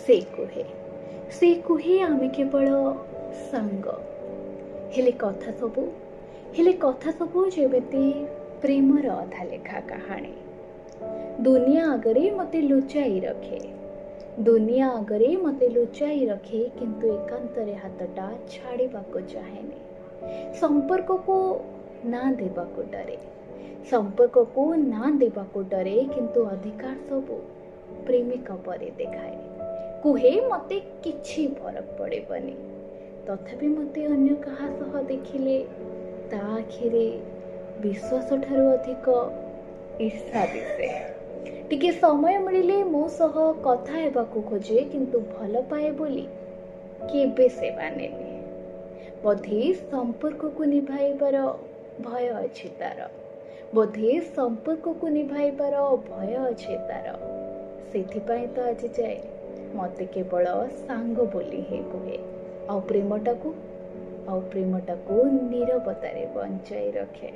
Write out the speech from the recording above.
ସେ କୁହେ, ସେ କୁହେ ଆମେ କେବଳ ସାଙ୍ଗ। ହେଲେ କଥା ସବୁ, ହେଲେ କଥା ସବୁ ଯେମିତି ପ୍ରେମର ଅଧା ଲେଖା କାହାଣୀ। ଦୁନିଆ ଆଗରେ ମୋତେ ଲୁଚାଇ ରଖେ, ଦୁନିଆ ଆଗରେ ମୋତେ ଲୁଚାଇ ରଖେ, କିନ୍ତୁ ଏକାନ୍ତରେ ହାତଟା ଛାଡ଼ିବାକୁ ଚାହେଁନି। ସମ୍ପର୍କକୁ ନା ଦେବାକୁ ଡରେ, ସମ୍ପର୍କକୁ ନା ଦେବାକୁ ଡରେ, କିନ୍ତୁ ଅଧିକାର ସବୁ ପ୍ରେମିକ ପରି ଦେଖାଏ। କୁହେ ମୋତେ କିଛି ଫରକ ପଡ଼ିବନି, ତଥାପି ମୋତେ ଅନ୍ୟ କାହା ସହ ଦେଖିଲେ ତା ଆଖିରେ ବିଶ୍ୱାସ ଠାରୁ ଅଧିକ ଈର୍ଷା ଦିଶେ। ଟିକେ ସମୟ ମିଳିଲେ ମୋ ସହ କଥା ହେବାକୁ ଖୋଜେ, କିନ୍ତୁ ଭଲ ପାଏ ବୋଲି କେବେ ସେ ମାନେନି। ବୋଧେ ସମ୍ପର୍କକୁ ନିଭାଇବାର ଭୟ ଅଛି ତାର, ବୋଧେ ସମ୍ପର୍କକୁ ନିଭାଇବାର ଭୟ ଅଛି ତାର। ସେଥିପାଇଁ ତ ଆଜି ଯାଏ ମୋତେ କେବଳ ସାଙ୍ଗ ବୋଲି ହିଁ କୁହେ, ଆଉ ପ୍ରେମଟାକୁ, ଆଉ ପ୍ରେମଟାକୁ ନୀରବତାରେ ବଞ୍ଚାଇ ରଖେ।